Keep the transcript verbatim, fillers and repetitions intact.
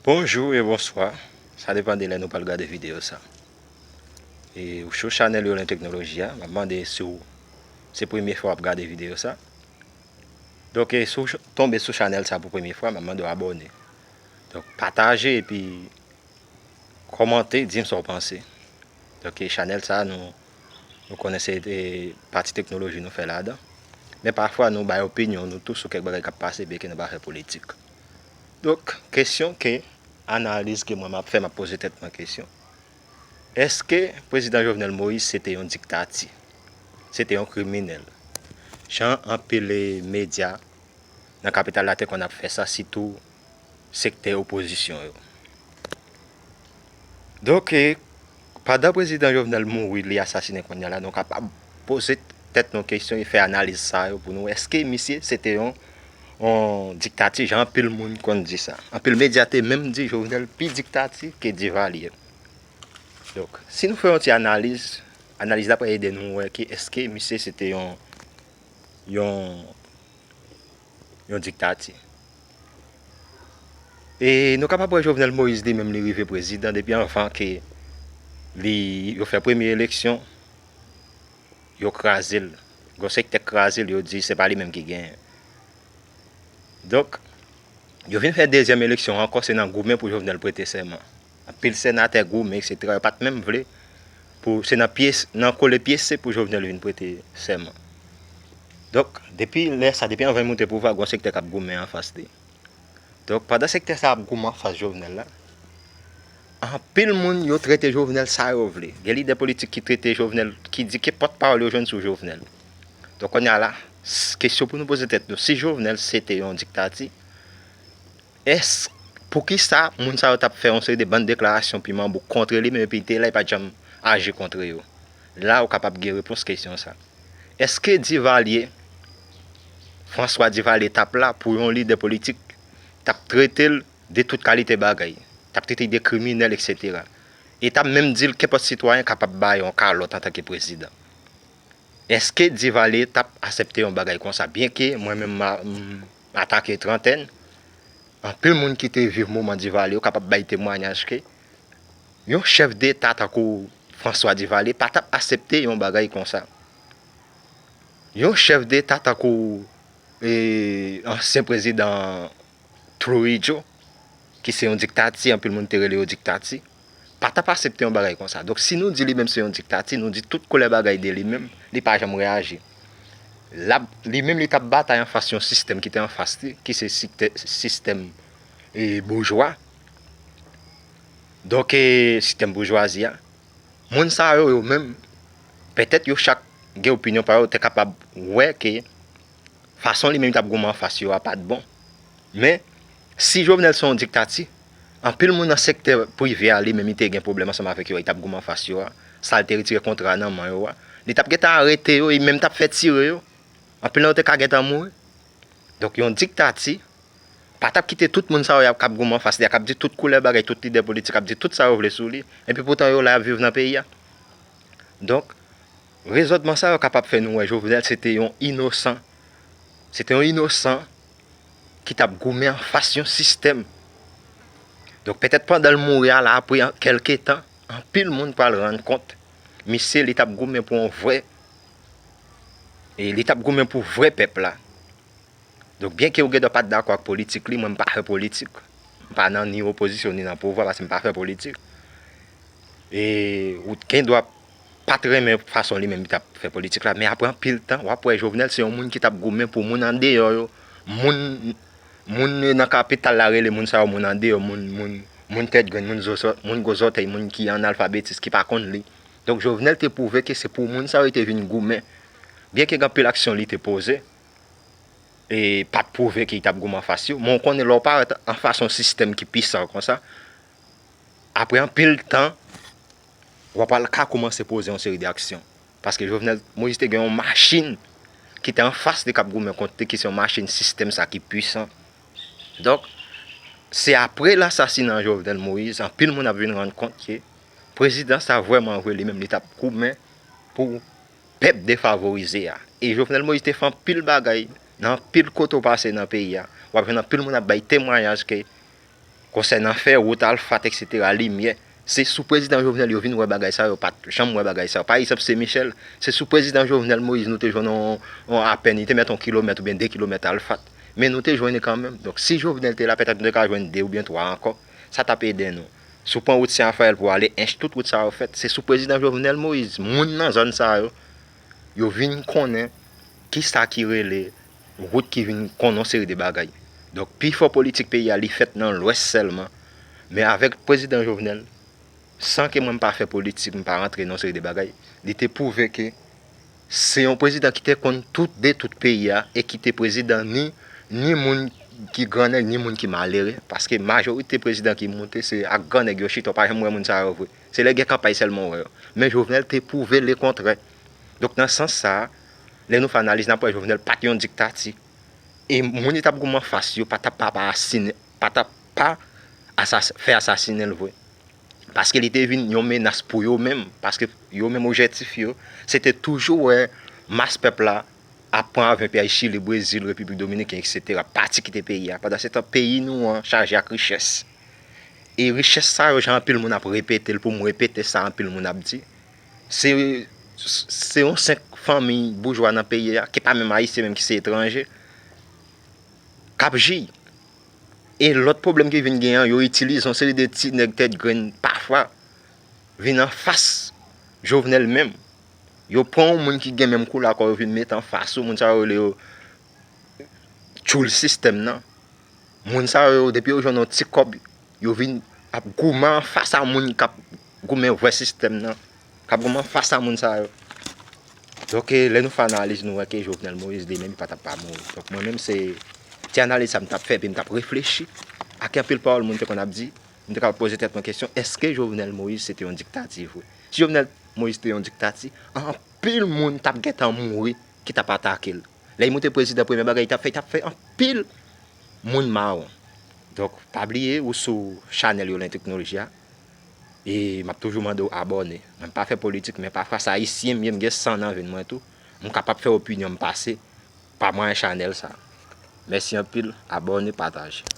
Bonjou e bonswa. Sa depann de lè nou pral gade videyo sa. E ou sou chanèl Yolen Teknoloji a, m ap mande si w se premye fwa w ap gade videyo sa. Donk, e si w ch- tonbe sou chanèl sa pou premye fwa, m ap mande w abòne. Donk, pataje epi kòmante, di m sa w panse. Donk, e chanèl sa, nou, nou konnen se e, pati teknoloji nou fè ladan. Men pafwa, nou bay opinyon nou tou sou kèk bagay k ap pase, byenke nou pa fè politik. Donk, kesyon ke, analiz ke mwen m ap fè, m ap poze tèt mwen kesyon. Èske prezidan Jovenel Moïse se te yon diktati? Se te yon kriminèl? Jan anpil, e, medya nan kapital la te konn ap fè sa, sitou sektè opozisyon yo. Donk, e, pandan prezidan Jovenel mouri, li asasinen kounye a la, nou kapab poze tèt nou kesyon e fè analiz sa yo pou nou. Èske misye se te yon, yon diktati, jan anpil moun konn di sa? Anpil medya te menm di Jovenel pi diktati ke Duvalier. Donk, si nou fè yon ti analiz, analiz la pral ede nou wè ke èske misye se te yon, yon, yon diktati. E nou kapab wè Jovenel Moïse li menm li rive prezidan depi anvan ke li, yo fè premye eleksyon, yo kraze l. Gon sektè kraze l, yo di se pa li menm ki genyen. Donk, yo vin fè dezyèm eleksyon ankò, se nan goumen pou Jovenel prete sèman. Anpil senatè goumen, etsetera, yo pa t menm vle pou, se nan pyès, nan kole pyese pou Jovenel vin prete sèman. Donk, depi lè sa, depi anvan l moute pouvwa, gon sektè k ap goumen anfas li. Donk, pandan sektè sa ap goumen anfas Jovenel la, anpil moun yo trete Jovenel sa yo vle. Gen lidè politik ki trete Jovenel, ki di ke pòtpawòl yo jwenn sou Jovenel. Donk, kounye a la, s- kesyon pou nou poze tèt nou, si Jovenel se te yon diktati, èske, poukisa moun sa yo t ap fè yon seri de bann deklarasyon piman bouk kontre li menm, epi te la, li pa t janm aji kontre yo? La, ou kapab gen repons kesyon sa. Èske Duvalier, François Duvalier t ap la pou yon lidè politik t ap trete l de tout kalite bagay, t ap trete l de kriminèl, etsetera. E t ap menm di l kenpòt sitwayen kapab ba yon kalòt antanke prezidan. Èske Duvalier t ap aksepte yon bagay konsa? Byenke mwen menm m a- m atake trantèn, anpil moun ki te viv moman Duvalier yo kapab bay temwayaj ke yon chèf deta tankou François Duvalier pa t ap aksepte yon bagay konsa. Yon chèf deta tankou, e, ansyen prezidan Trujillo, ki se yon diktati, anpil moun te rele yo diktati, pa t ap aksepte yon bagay konsa. Donk, si nou di li menm se yon diktati, nou di tout koulè bagay de li menm, li pa janm reyaji. L ap, li menm, li t ap batay anfas yon sistèm ki te anfas li, ki se siktè- sistèm, e, boujwa. Donk, e, sistèm boujwazi a. Moun sa yo, yo menm, petèt yo chak gen opinyon pa yo, te kapab wè ke fason li menm li t ap goumen anfas yo a pa t bon. Men, si Jovenel se yon diktati, anpil moun nan sektè prive a, li menm, li te gen pwoblèm ansanm avèk yo, li t ap goumen anfas yo a. Sa l te retire kontra nan men yo a. Li t ap gentan arete yo, li menm t ap fè tire yo. Anpil nan yo te ka gentan mouri. Donk, yon diktati pa t ap kite tout moun sa yo k ap goumen anfas li a, k ap di tout koulè bagay, tout lidè politik ap di tout sa yo vle sou li, epi poutan yo la y ap viv nan peyi a. Donk, rezònman sa yo kapab fè nou wè Jovenel se te yon inosan. Se te yon inosan ki t ap goumen anfas yon sistèm. Donk, petèt pandan l mouri a la, apre kèlke tan, anpil moun pral rann kont misye, li t ap goumen pou yon vrè, e li t ap goumen pou vrè pèp la. Donk, byenke ou gendwa pa t dakò ak politik li, mwen m pa fè politik. M pa nan ni opozisyon ni nan pouvwa, paske m pa fè politik. E ou gendwa pa t renmen fason li menm li t ap fè politik la, men apre anpil tan, w ap wè Jovenel se yon moun ki t ap goumen pou moun andeyò yo. Moun, moun nan kapital la rele moun sa yo moun andeyò, moun, moun, moun tèt grenn, moun zo sò- moun gwo zòtèy, moun ki analfabetis, ki pa konn li. Donk, Jovenel te pwouve ke se pou moun sa yo li te vin goumen. Byenke gen anpil aksyon li te poze, e pa t pwouve ke li t ap goumen anfas yo, men w konnen lè w parèt anfas yon sistèm ki pwisan konsa, apre anpil tan, w ap al ka kòmanse poze yon seri de aksyon. Paske Jovenel Moïse te gen yon machin ki te anfas li k ap goumen kont li, ki se yon machin sistèm sa ki pwisan. Donk, se apre lasasina Jovenel Moïse, anpil moun ap vin rann kont ke prezidan sa vrèman vre li menm li t ap goumen pou pèp defavorize a. E Jovenel Moïse te fè anpil bagay nan anpil kote w pase nan peyi a. W ap jwenn anpil moun ap bay temwayaj ke Konsènan fè wout, alfat, etsetera, limyè, se sou prezidan Jovenel yo vin wè bagay sa yo, pa t janm wè bagay sa yo. Pa egzanp, Sen Michèl, se sou prezidan Jovenel Moïse nou te jwenn yon, yon apèn, li te mèt yon kilomèt oubyen de kilomèt alfat. Men nou te jwenn li kanmenm. Donk, si Jovenel te la, petèt nou te ka jwenn de oubyen twa ankò. Sa t ap ede nou. Si w pran wout Sen Rafayèl pou w ale Ench, tout wout sa yo fèt, se sou prezidan Jovenel Moïse. Moun nan zòn sa yo, yo vin konnen kisa ki rele wout ki vin konnen yon seri de bagay. Donk, pifò politik peyi a, li fèt nan Lwès sèlman. Men avèk prezidan Jovenel, san ke mwen m pa fè politik, m pa rantre nan yon seri de bagay, li te pwouve ke se yon prezidan ki te konn tout de tout peyi a e ki te prezidan ni, ni moun ki grannèg, ni moun ki malere. Paske majorite prezidan ki moute, se ak grannèg yo chita, w pa janm wè moun sa yo vre. Se lè gen kanpay sèlman w wè yo. Men Jovenel te pwouve lekontrè. Donk, nan sans sa a, lè nou fè analiz, n ap wè Jovenel pa t yon diktati. E moun li t ap goumen anfas yo pa t ap pa, pa asine-, pa t ap pa asas-, fè asasinen l vre. Paske li te vin yon menas pou yo menm. Paske yo menm, objektif yo, se te toujou wè mas pèp la ap pran avyon pi al Chili, Brezil, Repiblik Dominikèn, etsetera, pati kite peyi a. Pandan se tan, peyi nou an chaje ak richès. E richès sa yo, jan anpil moun ap repete l, pou m repete sa anpil moun ap di, se, se yon senk fanmi boujwa nan peyi a, ki pa menm ayisyen menm, ki se etranje, k ap ji. E lòt pwoblèm ki vin gen an, yo itilize yon seri de ti nèg tèt grenn pafwa vin anfas Jovenel menm. Yo pran yon moun ki gen menm koulè ak ou, yo vin mete anfas ou, moun sa yo rele yo tchoul sistèm nan. Moun sa yo, depi yo jwenn yon ti kòb, yo vin ap goumen anfas a moun k ap goumen vrè sistèm nan, k ap goumen anfas a moun sa yo. Donk, eh, lè nou fè analiz, nou wè ke Jovenel Moïse, li menm, li pa t ap pa mouri. Donk, mwen menm, se ti analiz sa m t ap fè, epi m t ap reflechi ak anpil pawòl moun te konn ap di, m te kapab poze tèt mwen kesyon, èske Jovenel Moïse se te yon diktati vre? Si Jovenel Moïse te yon diktati, anpil moun t ap gentan mouri ki t ap atake l. Lè li moute prezidan, premye bagay li t ap fè, li t ap fè anpil moun mawon. Donk, pa bliye, ou sou chanèl Yolen Teknoloji a. E m ap toujou mande w abòne. Mwen, m pa fè politik, men pafwa, se ayisyen m ye, m gen san nan venn mwen tou. M kapab fè opinyon m pase pa mwayen chanèl sa. Mèsi anpil, abòne, pataje.